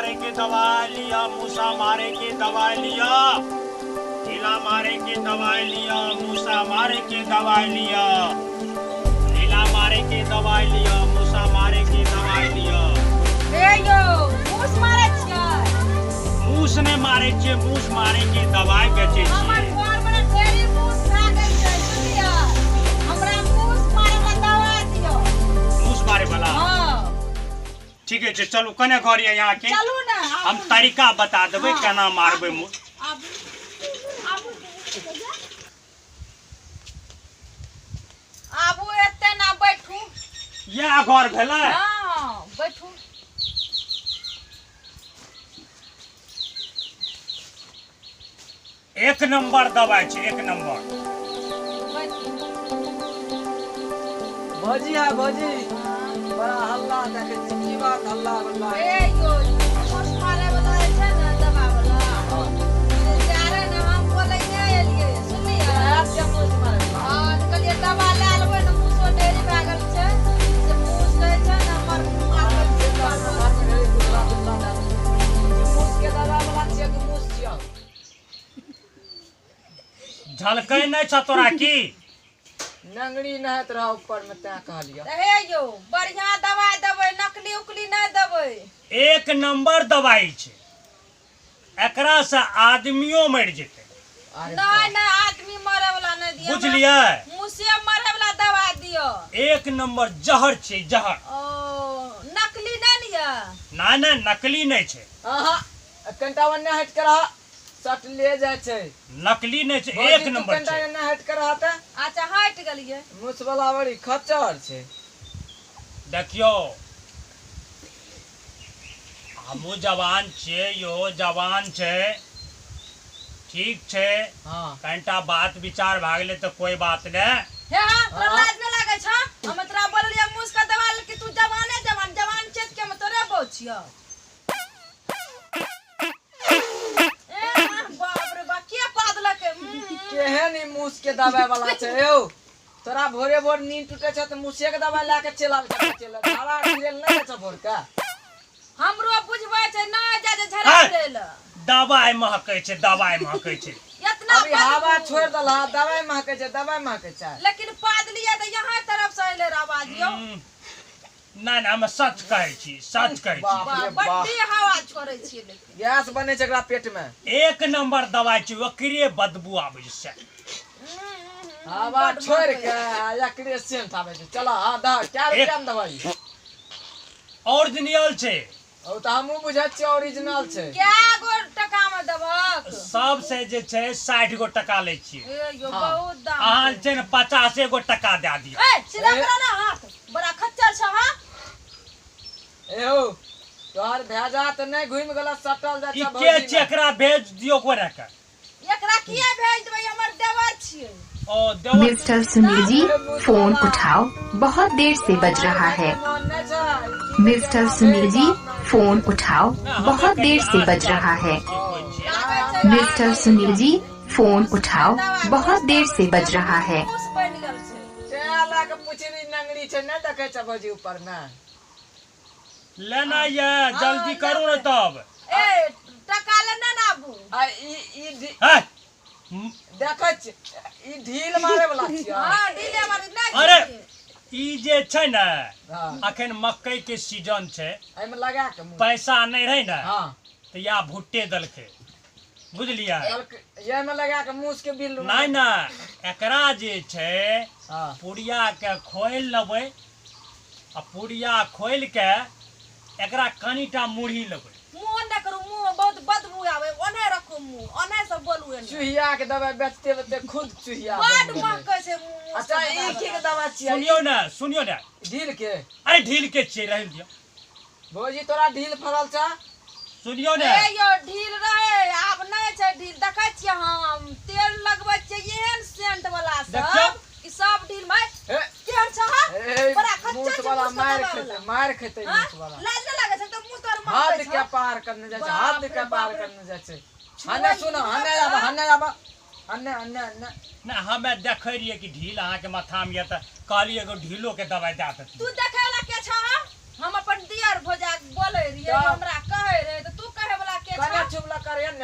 मारे के दवाई लिया, मूसा मारे के दवाई लिया, ढीला मारे के दवाई लिया, मूसा मारे के दवाई लिया, ढीला मारे के दवाई लिया, मूसा मारे के दवाई लिया। हे यो मूस मारे छियै? मूस ने मारे छियै, मूस मारे के दवाई बेचै हमर छियै। घर में ढेरी मूस खा गेल छै, बुझलियै? हमरा मूस मारे वाला दवाई दियौ। मूस मारे वाला? हाँ। ठीक है, चलू कने घर ये यहाँ के? चलू ना। हम तरीका बता देबै केना मारबै मूस। आबू आबू आबू, एते ना बैठू। इएह घर भेलै? हाँ, बैठू। एक नंबर दवाई छै, एक नंबर। भौजी है भौजी, बड़ा हल्ला देखै छी, की बात हल्ला बल्ला? ए यो मूस मारे वाला जे छै ने दवा वाला, से जारे ने हम बोलैने एलियै, सुनलियै? के मूस मारे वाला? हाँ, तऽ कहलियै दवा लए लेबै ने, मूसो ढेरी भए गेल छै, से मूस रहै छै ने हमर मारबै छै। मूस के दवा वाला छियै कि मूस छियौ? झलकै नहि छ तोरा की? नंगड़ी नहैत रह ऊपर में, तैं कहलियौ। तऽ हे यौ, बढ़िआँ दवाइ देबै, नकली उकली नहि देबै। एक नंबर दवाई छै, एकरा से आदमियो मरि जेतै। अरे नहि नहि, आदमी मरे वाला नहि दिअ। बुझलियै? मूसे मरे वाला दवाइ दिअ। एक नंबर जहर छै, जहर। ओ नकली नहि ने यऽ? ना ना, नकली नहि छै। अहाँ कनिटा ओन्ने हटि के रह, सट ले जाइ छै। नकली नहि छै, भौजी, एक तू नंबर कनिटा छै। एन्ने हटि के रह तऽ। अच्छा, हटि गेलियै। मूस वाला बड़ी खच्चर छै। देखियौ, हमहूँ जवान छियै, इहो जवान छै, ठीक छै? हाँ। कनिटा बात विचार भए गेलै तऽ कोई बात नहि। हे हाँ, तोरा लाज नहि लागै छौ? हम तोरा बोललियै मूस के दवा कि तू जवाने जवान जवान छै के हम तोरे बहु छियौ। ए बाप रे बाप, के पादलक? केहन ई मूस के दवाई वाला छै यौ? तोरा भोरे भोर नींद टूटे छै तऽ मूसे के दवाई लए के चलि आबै छै, चलि झाड़ा गिरेल नहि जाइ छै भोर के? हमरो बुझबै छै, नहि जाइ छै झड़ा गिरै लए। दवाई महकै छै, दवाई महकै छै। इतना अभी हवा बदबू। छोड़ि देलह, दवाई महकै छै, दवाई महकै छै। लेकिन पादलियै तऽ यहाँ तरफ से एलै रह आवाज यौ। नहि नहि, हम सच कहै छी, सच कहै छी। बाप रे बाप, बड्डी हवा छोड़ै छियै लेकिन। गैस बनै छै एकरा पेट में। एक नंबर दवाई छै, ओकरे बदबू आबै छै से। हवा छोड़ि के एकरे सेंट आबै छै। चल हाँ, दह क्या रुपया में दवाई? ओरिजिनल छै। ओ तऽ हमहूँ बुझै छियै ओरिजिनल छै। कै गो टका में देबहक? सबसे जे छै 60 गो टका लै छियै। ए यो, हाँ। बहुत दाम अहाँ छै। छै ने 50 गो टका दए दियौ। ए सीधा करा ना हाथ, बड़ा खच्चर छ। हाँ। ए हो, तोहर भेजा तऽ नहि घुमि गेल सटल जाइ ई छै के भौजी छै? में? एकरा भेज दियौ कोरा के। एकरा किया भेज देबै? हमर देवर छियै। ओ देवर? मिस्टर सुनील जी, फोन उठाओ, बहुत देर से बज रहा है। मन नहि छै। मिस्टर सुनील जी, फोन उठाओ, बहुत देर से बज रहा है। लागै छै। मिस्टर सुनील जी, फोन उठाओ, बहुत देर से बज रहा है। मूस बनि गेल छै। तें लए के पुछली नंगड़ी छै, नहि देखै छै भौजी ऊपर मे? लेना ये जल्दी करू ने तब। ए टका लेने ने आबू। आ ई ई ढी- है देखै छी, ई ढील मारे वाला छियै। हाँ, ढीले मारे नहि अरे छियै। ई जे छै ने, हाँ। अखन मकई के सीजन छै। एहिमे लगा के मुँह। पैसा नहि रहै ने, हाँ। तऽ या भुट्टे देलकै, बुझलियै? एहिमे लगा के मूस के बिल। नहि नहि, एकरा जे छै हाँ। पुड़िया के खोलि लेबै आ पुड़िया खोलि के एकरा कनिटा मुरही लेबै। मुँह नहि करू, मुँह बहुत बदबू आबै, ओने रखू मुँह, ओने से बोलू एने। चूहिया के दवाई बेचते बेचते खुद चूहिया बड बनि गेलै। महकै छै मुँह। अच्छा, ई की के दवा छियै? सुनियौ ने, सुनियौ ने। ढील के? अरे ढील के छियै, रहै दियौ। भौजी, तोरा ढील फड़ल छ? सुनियौ ने। ए यौ, ढील रहे, आब नहि छै ढील। देखै छियै, हम तेल लगबै छियै एहन सेंट वाला देखियौ। सब कि सब ढील में हे। केहन छ? हाँ? ए, बड़ा खच्चर मूस छै वाला मूस के मार दवा खेतै, वाला। मार खेतै हाँ? मूस वाला। लाज नहि लागै छै तऽ मुँह तोर हाथ महकै के छौ। पार करने जाइ छै, बाप हाथ रे के पार बाप रे। करने जाइ छै। हने सुनो, हने आब, हने आब, हने हने हने। नहि, हमे देखै रहियै कि ढील अहाँके माथामे यऽ तऽ कहलियै एगो ढीलो के दवाइ दए देतियै। तू देखै वाला के छ? हाँ? हम अपन दियर भौजा के बोलै रहियै, तब? हमरा कहै रहै तऽ तू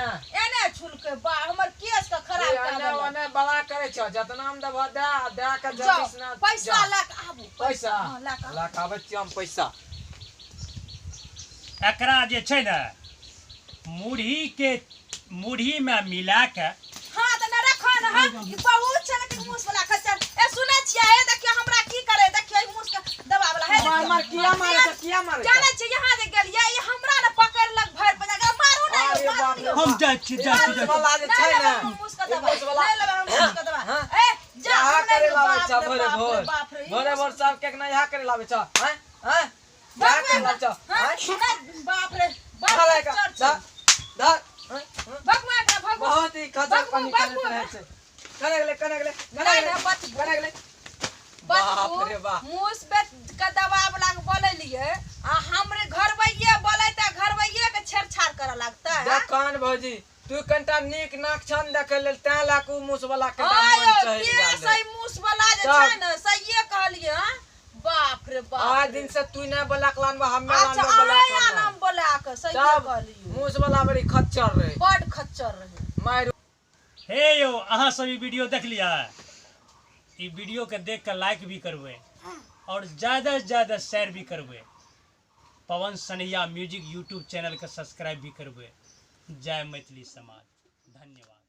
ने एने छुलके बा हमर केस के खराब कर एने देलक। ओने बड़ा करे छौ जतना हम देबह दे दे के जाओ जल्दी से ना पैसा जा। लए के आबू। पैसा हाँ, लए के आबू। लए के आबै छियौ हम पैसा। एकरा जे छै ने मुरही के मुरही में मिला के हाँ तऽ ने रखो ने हाँ ई बहुत छै लेकिन मूस वाला खच्चर। ए सुनै छियै हे देखियौ हमरा की करे देखियौ ई मूस के दवा वाला हे देखियौ। मार किया मारे छौ किया मारे छौ? जानै छियै यहाँ जे गेलियै ई हमरा ने पकड़लक भरि पजा मारू ने अरे यौ, बाप मारू रे यौ। हम जाइ छी जाइ छी मूस जाइ छी। वाला जे नहि छै लेबै ने हम मूस के ई दवाइ मूस वाला नहि लेबै हम मूस के दवाइ। हाँ? ए जा इहा हम नहि करे लेबै, लाबै बाप छौ रे भोरे बाप रे भोर बाप रे, ई भोरे मूस भोर सब के ना इहा करे लाबै छौ हैं हैं इहा करे लाबै छौ हाँ? हैं नहि, बाप रे बाप चल रे एका, चल, धर चल। धर हैं, हैं। भगवा के भगवा बहुत ही खतर भगवा, पानी करैत भगवा। रहै छै। कने गेलै कने गेलै कने नहि, गेलै नहि, बचबू। कने गेलै बाप बचबू रे बाप। मूस बेच के दवा वाला के बोलेलियै आ हमरे घरबैये बोलेतै घरबैये के छेड़छाड़ करऽ लगतै हाँ? देखन भौजी तू कनिटा नीक नाक छन देखै लेल तैं लए कऽ उ मूस वाला कनिटा आयो मन चढ़ि के गेल सही मूस वाला जे तब। छै ने सहिए कहलियै हाँ? बाप रे बाप आइ रे। दिन से तू नहि बोला के लानबा हमे अच्छा लानबो बोला अहाँ के लानबो। आनम बोला के सहिए तब कहलियै मूस वाला बड़ी खच्चर रहे बड खच्चर रहे। मारि हे यौ अहाँ सब ई वीडियो देख लिया ई वीडियो के देख के लाइक भी करबै और ज़्यादा से ज़्यादा शेयर भी करबै। Pawan Sanaiya music YouTube channel के सब्सक्राइब भी करबै। जय मैथिली समाज। धन्यवाद।